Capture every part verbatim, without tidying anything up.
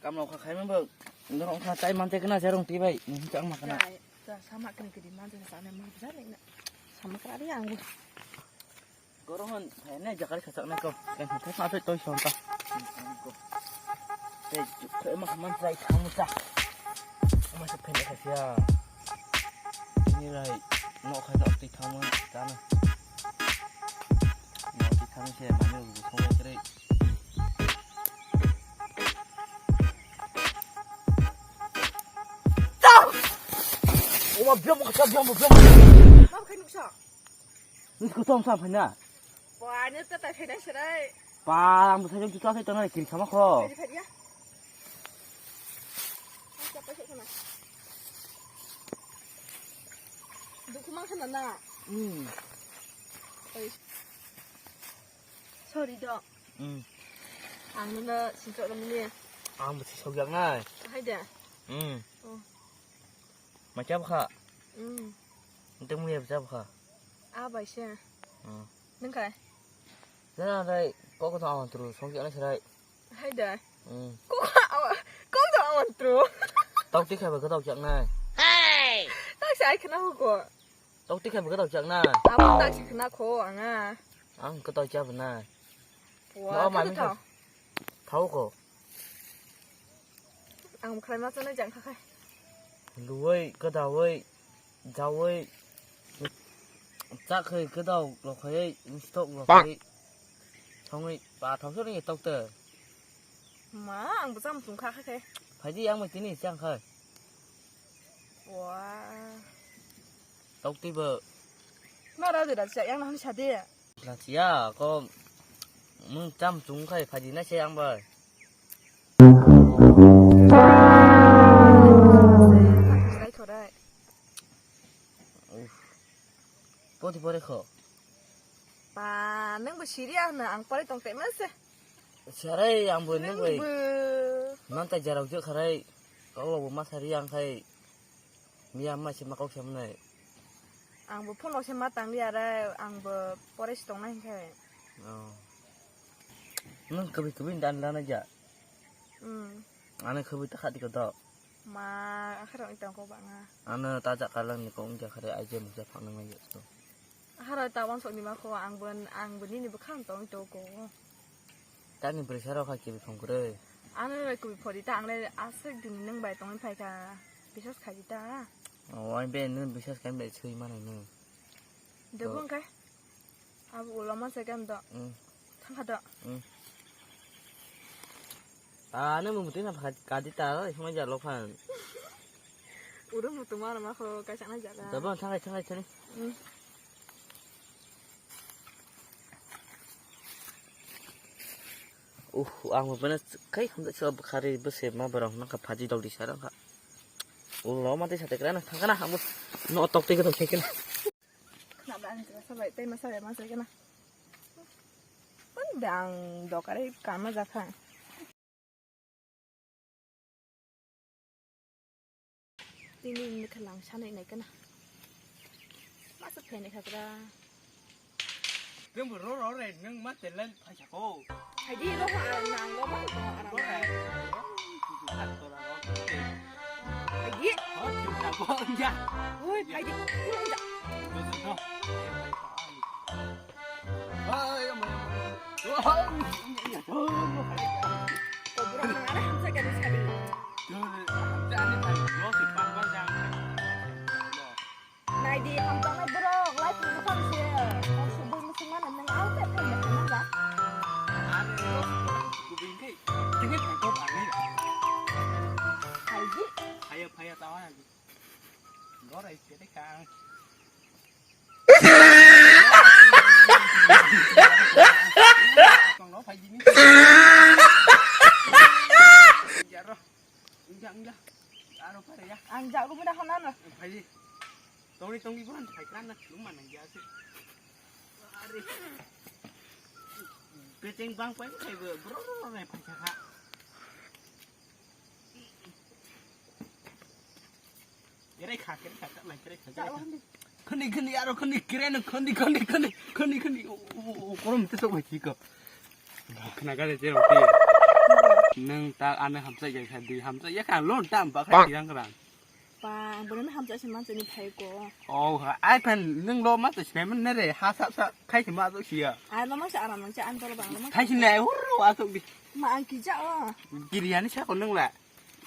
Kamla kha khai mabo. Norok kha tai man te kana jarong ti bai. Ni chang ma kana. Chai, ta sama kini kini man te sa ne ma ja ne na. Sama kra ri ang. Gorohon, hai ne jakar khasak na ko. Kan khasak na toi son ta. Te, ma man try thang ta. Ma se phen kha sia. Tini rai, no khai no ti thang man ta na. No ti thang se ma ne bu thang kre. Oma biam ka biam biam. Mam khai nuksa. Nisi kutom sam phai na. Wah, ini tuh tak kena serai. Pa, ang besar jam tujuh saya tengah kiri sama ko. Jadi tadi ya. Ini siapa sih kena? Dukhu mang sana na. Hmm. Oi. Sorry dok. Hmm. Ang nuna sintok namun ya. Ang besi sogyak nai. Hai dah. Hmm. Oh. Macha bkha. Hmm. Nte muya bcha bkha. Ah, bai se. Hmm. Nung khai? Jana dai kok to awan tru song kya na serai. Hai dai. Hmm. Kok awa, kok to awan tru. Tok ti khai ba kok tok kya na. Hey! Tak sai khna ko. Tok ti khai ba kok tok kya na. Abo tak sai khna ko anga. Ang kok tok kya na. Wa, no, mami kok to. Thau ko. Ang bwkhwlai ma chonai jang kha khai. Luwi, kwdawi, jawi, chakhai, kwdao, lokhai, stok, lokhai, songwi, pa thok sori tok te. Ma, ang bwcham chum kha khai. Phaidi ang mai tini chang khai. Wa. Tok twi bo. Ma ra de ra cha yang na sa de. Lachiya ko mung cham chung khai phaidi na se ang bai. Poti pore kho. Pa, nang bo siri ang na ang pore tong te ma se. Sarai ang bo nang bai. Nang ta jarau je kharai. Kau bo ma sari ang khai. Miya ma se ma kok se mwnai. Ang bo phone se ma tang di are ang bo pore se tong nai khai. Oh. Nang kabi kabi dan dan aja. Hmm. Ana kabi ta khati ko do. Ma akhara oi tang ko ba nga. Ana ta ja kalang ni ko ung ja khare aje mu ja phang nang aja to. Akhara ta wan sok ni ma ko ang bo ang bo nini bo khang tong to ko. Tani bwrwi sa rok hai kibi phung kwrwi. Ano bai kubi phori ta, ang le aswk dini nwng bai tongwi phai kha. Biswas khai di ta. O, ai be nwng biswas khai bai swi manai nwng. Debo hwnkhe. Abo ulo ma se gam do. Mm. Thang kha do. Mm. Ah, nwng mutwi na pha ka di ta, oi, hwnwi ja lo phan. Uro mutu ma ma kho kaisa na jaga. Debo thang khai, thang khai, thang khai. Mm. Uh, ang bo bana kai khum da chwa khari bwse ma borok nang kha phaji dok di sarang kha. Ulo ma tei sate kra na thang kana ang bo no tok tei khe thang khe na. Khna ba ang kra sabai tei ma sabai ma sai kana. Pun dang dok are kama ja kha. Tini ni khalang sanai nai kana. Masa phenai khagra. Nwng bo ro ro re, nwng ma telai phaisa ko. Haidi ro ha, nang ro ma ko aram. Ro re. Ro, tu tu khat tora ro. Haidi. Ho, tu ta bo ya. Oi, haidi. Ro ya. Ro, ro. Ay, ama. Wah, iya, iya, iya. Kobra mana ada hamsa gadis kali. Tuh, hamsa ani kan lo si bang bang jang. Nai di hamsa na borok, lai pun bukan sih. Kau sebut musim mana neng au tak kan dah mana dah. Ani lo kubing kai. Tengah tengah kau ani. Haji. Paya paya tawa lagi. Lo rai sih kan. Ang jago mo na hona na. Tongni tongni bohan phai kran na luma nang ya se. Are. Beteng bang pai khai bo bro bro nai phai kha. Kere kha, kere kha, kha, kere kha. Khani, khani, aro khani, kere no, khani, khani, khani, khani, khani. O, o, o, korom te sok bai chiko. Khna gale je roti. Nwng ta ano hamchai ya kha di, hamchai ya kha lon tam ba kha tirang rang. Pa, ang bono hamchai se manchai ni phai ko. Oh, ha, ai phan nwng lo manchai se man nere, ha sa sa khai se ma to siya. Ai lo ma sa aram nang cha an toro bang lo ma. Khai se nai hur wa to bi. Ma ang kija o. Kiriani sa ko nwng la.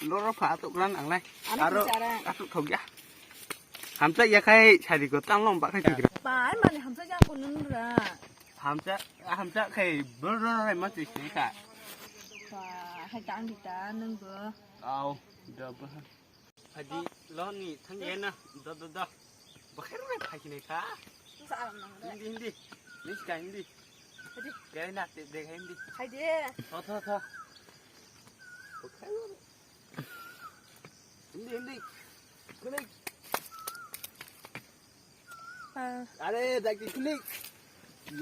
Loro pha atuk ran ang lai. Ano aro kisa ra. Atuk thok ya. Hamchak ya khai sari ko tang long ba khai tigra. Bai mani hamchak ya ko nun ra. Hamchak, hamchak khai bro ro rai ma tui sini ka. Ba hai tang di ta nung bo. Au, da ba. Hadi lo ni thang ya na. Da da da. Ba khai ro khai sini ka. Sa alam nang re. Hindi hindi. Ni ka hindi. Hadi. Kaya na te de hindi. Hai de. Tho tho tho. Ba khai ro. Hindi, hindi. Klik. Ah. Are, daki klik.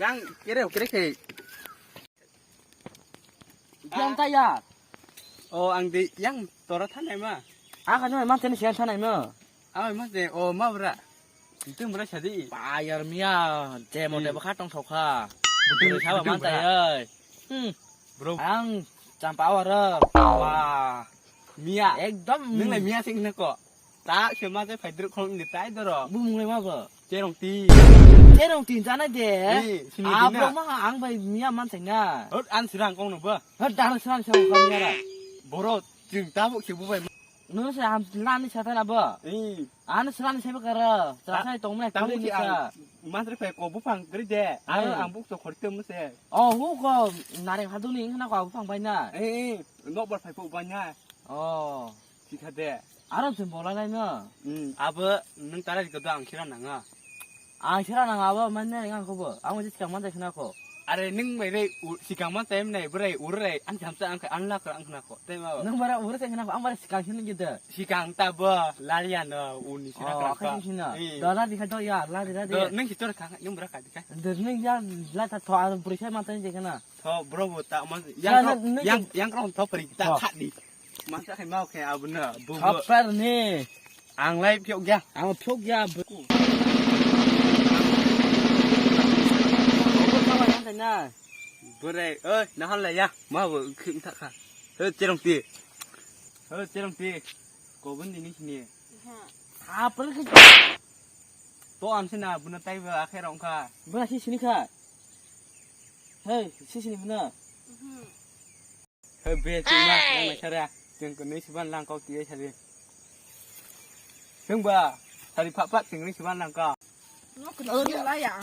Yang kere, kere ke. Yang ta ya. Oh, ang di yang tora thanai ma. Ah, kan ma tene sian thanai ma. Ah, ma de, oh, ma bra. Itu mura sadi. Bayar mia, je mo de bakha tong thok kha. Betul, betul, bro. Bro. Ang champa awar. Wah. Mia. Ekdom. Nung le mia sing ne ko. Ta se ma se phai druk khong ni tai doro. Bu mung le ma bo. Cherong ti. Cherong ti jana de. Ni, sini. Abo ma ang bai mia man sai na. Hot an sirang kong no bo. Hot dar sirang sa ko mia ra. Boro, jing ta bo se bu bai. Nung se ham lani sa ta na bo. Ni. Ano srani sebe kara, ta-, srani tongmani tamo tamo ki sa. Ang masri phe ko bupang kri de. Ano ang buk to khorte muse. Oh, hu ko nareng haduni ingna ko bupang bai na. Eh, eh, nok bar phai ko bai na. Oh. Sikha de. Aro jin bola lai no. Hmm, abo nung tara ko do ang khira nanga. Ang sera nang abo mane ngang ko bo. Ang je sikang man khna ko. Are nung mai re sikang man time nai brai ur re an jam sa ang an lak ang khna ko. Te ma. Nung bara ur se khna ko ang bara sikang sin gida. Sikang ta bo lalian uni sira. Oh, ka. Akai sin na. Eh. Da la di kha do ya la di la di. Do nung si tor kha nung bara ka di kha. Do nung ya la ta tho an bri sai man tan je khna. Tho bro bo ta man. Yang yang yang kro tho pri ta kha di. Masa khai mau khai abo na, bu bu. Khapar ni. Ang lai phiok ya. Ang phiok ya, bu. Obo khawa yang khai na. Bwrwi, oi, nahal lai ya. Ma bo khim thak kha. He, cherong ti. He, cherong ti. Kobun dini sini. Khapar ke. To an sina buna tai ba akhe rong kha. Bura si sini kha. He, si sini buna. Hei, be, chuma, yang mai sara. Cheng ko nei siban lang kau tiye sari. Cheng ba, sari pha pha cheng nei siban lang kau. Ngok ko la ya.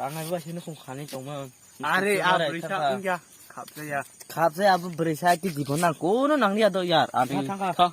Ang ai ba sini kong khani tong ma. Are, a bwrwi sa wngya. Khapjaya. Khapjaya abo bwrwi sa ki jibon nang kono nang ya do yar. Ani. Thang kha.